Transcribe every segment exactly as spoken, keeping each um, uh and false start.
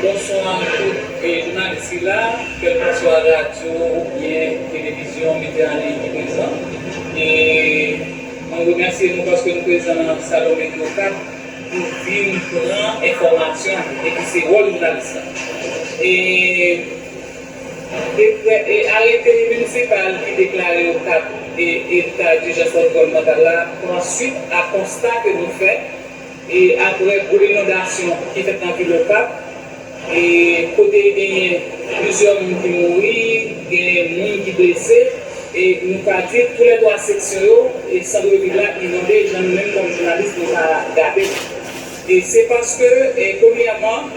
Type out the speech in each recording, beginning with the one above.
Bonswa a tout, e, jounalis ki la, kèlkanswa radyo oubyen televizyon, medya an liy ki prezan. E mwen remèsye nou paske nou prezan nan Salon Metro kat pou vin pran enfòmasyon, epi se wòl jounalis la. E dekrè, e arete minisipal ki deklare Okap e eta dijans angwònmantal la pran swit a konsta ke nou fè e apre gwo inondasyon ki fèt nan vil Okap, e kote genyen plizyè moun ki mouri, genyen moun ki blese, e nou ka di toulètwa seksyon yo, e sant vil la inonde, jan nou menm kòm jounalis nou ka gade. E se paske, e, premyèman,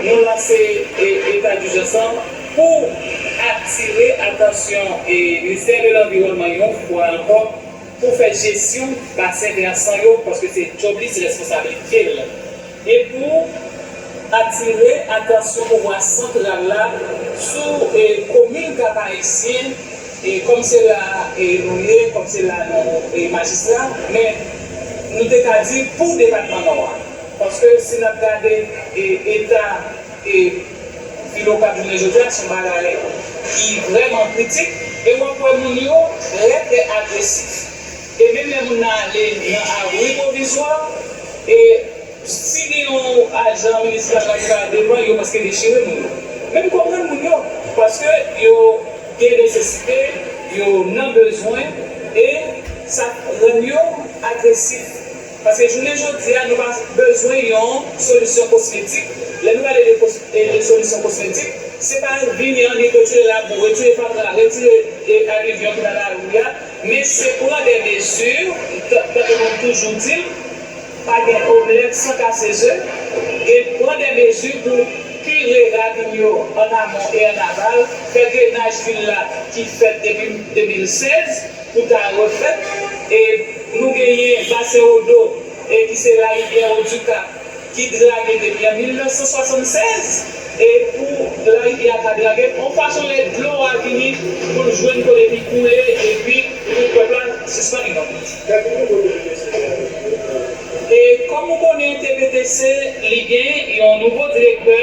nou lanse, e, eta dijans lan pou atire atansyon, e, Ministè de Lanviwònman yon fwa ankò pou fè jesyon basen vèsan yo, paske se djòb li, se responsablite l. E pou atire atansyon pouvwa santral la sou, e, komin Kap Ayisyen, e, kòm se la, e, nou ye, kòm se la nou, e, majistra, men nou te ka di pou depatman Nò a. Paske si n ap gade, e, eta e vil Okap jounen jodi a, se yon bagay ki vrèman kritik, e w ap wè moun yo trè, trè agresif. E menm lè moun nan ale nan abri pwovizwa, e si gen yon ajan minisipal la ki pa devan, yo prèske dechire moun yo. Men m konprann moun yo, paske yo gen nesesite, yo nan bezwen, e sa rann yo agresif. Paske jounen jodi a, nou pa bezwen yon solisyon kosmetik. Lè nou pale de kos-, de, de solisyon kosmetik, se pa vini annik retire labou, retire fatra, retire, e, alivyon ki nan lari a, men se pran de mezi, tan, tankou nou toujou di l, pa gen omlèt san kase ze, e pran de mezi pou kire ravin yo an amon e an aval, fè drenaj vil la ki fèt depi de mil sèz, pou ta refèt, e nou genyen basen Odo, e ki se larivyè Odikap, ki drage depi an mil nèf san swasannsèz, e pou larivyè a ka drage, yon fason lè dlo a vini pou l jwenn kote li koule, epi pou pèp la sispann inonde. E kòm ou konnen, T P T C, li gen yon nouvo direktè,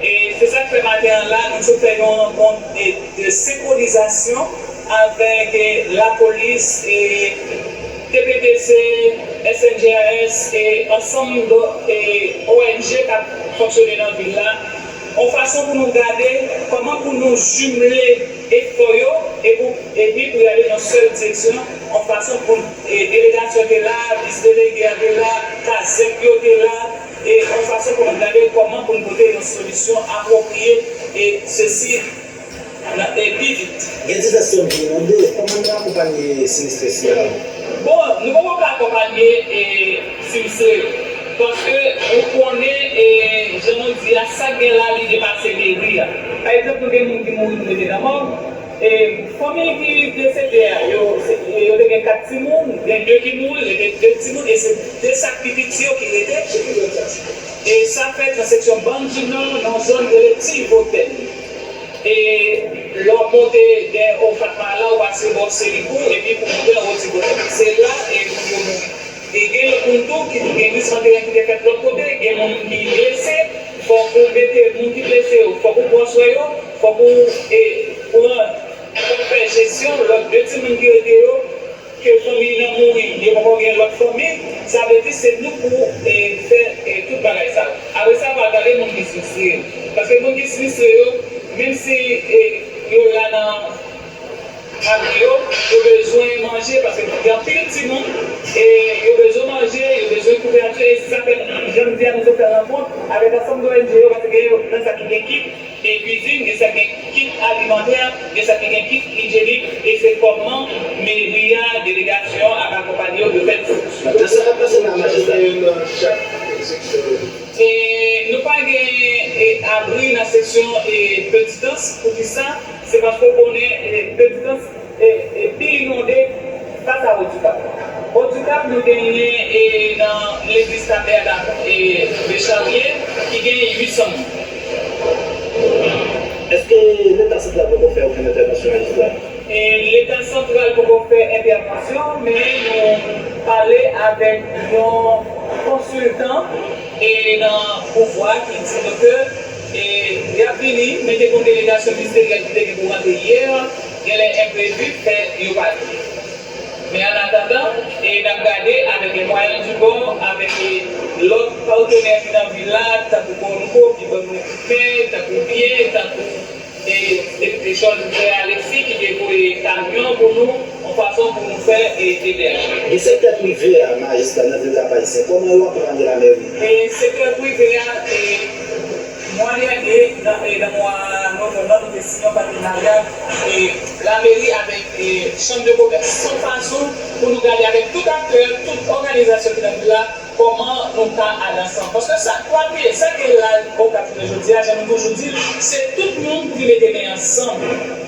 e se sa k fè maten an la, nou sot fè yon rankont, e, de senkronizasyon avèk, e, lapolis, e, T P T C, S N G R S, e ansanm dòt, e, O N G k ap fonksyone nan vil la, yon fason pou nou gade kòman pou nou jimle efò yo, e pou, epi pou y ale nan sèl direksyon, yon fason pou, e, delegasyon te la, vis delege a te la, kazèk yo te la, e yon fason pou nou gade kòman pou nou pote yon solisyon apwopriye, e sesi nan, e pi vit. Gen divès zòn ki inonde, kòman nou akonpanye sinistre sila yo? Bon, nou poko ka akonpanye, e, sinistre yo. Paske ou konnen, e, jan nou di a, sa k gen la, li depase meri a. Pa egzanp, nou gen moun ki mouri, nou mete nan mòg. E fanmi ki desede a, yo, se, yo te gen kat timoun, gen de ki mouri, rete de timoun, e se de sa k pi piti yo ki rete. E sa fèt nan seksyon Bann di Nò, nan zòn rele Ti Votèn. E lè w ap monte dèyè Ofatma la, w pase bò Seliko, epi pou monte anwo Ti Votèn. Se la, e moun yo mouri. E gen lòt moun tou ki tou gen lis anterè ki te fèt lòt kote, gen moun ki blese, fòk ou mete moun ki blese yo, fòk ou pran swen yo, fòk ou, e, pran, fòk fè jesyon lòt de timoun ki rete yo, ke fanmi nan mouri, yo poko gen lòt fanmi, sa vle di se nou pou, e, fè, e, tout bagay sa yo. Apre sa, w a gade moun ki sinistre yo. Paske moun ki sinistre yo, menm si, e, yo la nan abri yo, yo bezwen manje, paske gen anpil timoun, e yo bezwen manje, yo bezwen kouvèti, e se sa fè, jan m di a, nou sot fè rankont avèk ansanm de O N G yo, paske gen yo nan sa ki gen kit, e kwizin, gen sa gen kit alimantè, gen sa ki gen kit ijyenik, e se kòman meri a, delegasyon an ap akonpanye yo pou fè distribisyon. Nan sa k ap pase nan majistra yo nan chak seksyon yo? E nou pa gen, e, abri nan seksyon, e, Petitans. Poukisa? Se paske w konnen, e, Petitans e, e, pi inonde fas a Odikap. Odikap, nou genyen, e, nan legliz Tabènak, e, de Charye, ki genyen uit san moun. Èske Leta santral poko fè okenn entèvansyon, majistra? E, Leta santral poko fè entèvansyon, men nou pale avèk yon konsiltan E nan pouvwa ki di nou ke e, y ap vini, men te gon delegasyon ministeryèl ki te gen pou rantre yè, genlè enprevi fè yo pa vini. Men an atandan, e n ap gade avèk les moyens du bord, avèk e, lòt patenè ki nan vil la, tankou Conoco ki ban nou koudmen, tankou Byen, tankou e, e, e Jolbè Alexis ki te voye kamyon pou nou, yon fason pou nou fè e, ebèje. Gen sektè prive a majistra nan vil Kap Ayisyen, kòman yo akonpanye lameri? E sektè prive a, e, mwa dènye, nan, e, nan mwa novanm nan, nou te siyen yon patenarya e, lameri avèk e, chanm de komès, yon fason pou nou gade avèk tout aktè, tout òganizasyon ki nan vil la, kòman nou ka al ansanm. Paske sa k apwiye, sa k la Okap jounen jodi a, jan nou toujou di l, se tout moun pou ki mete men ansanm.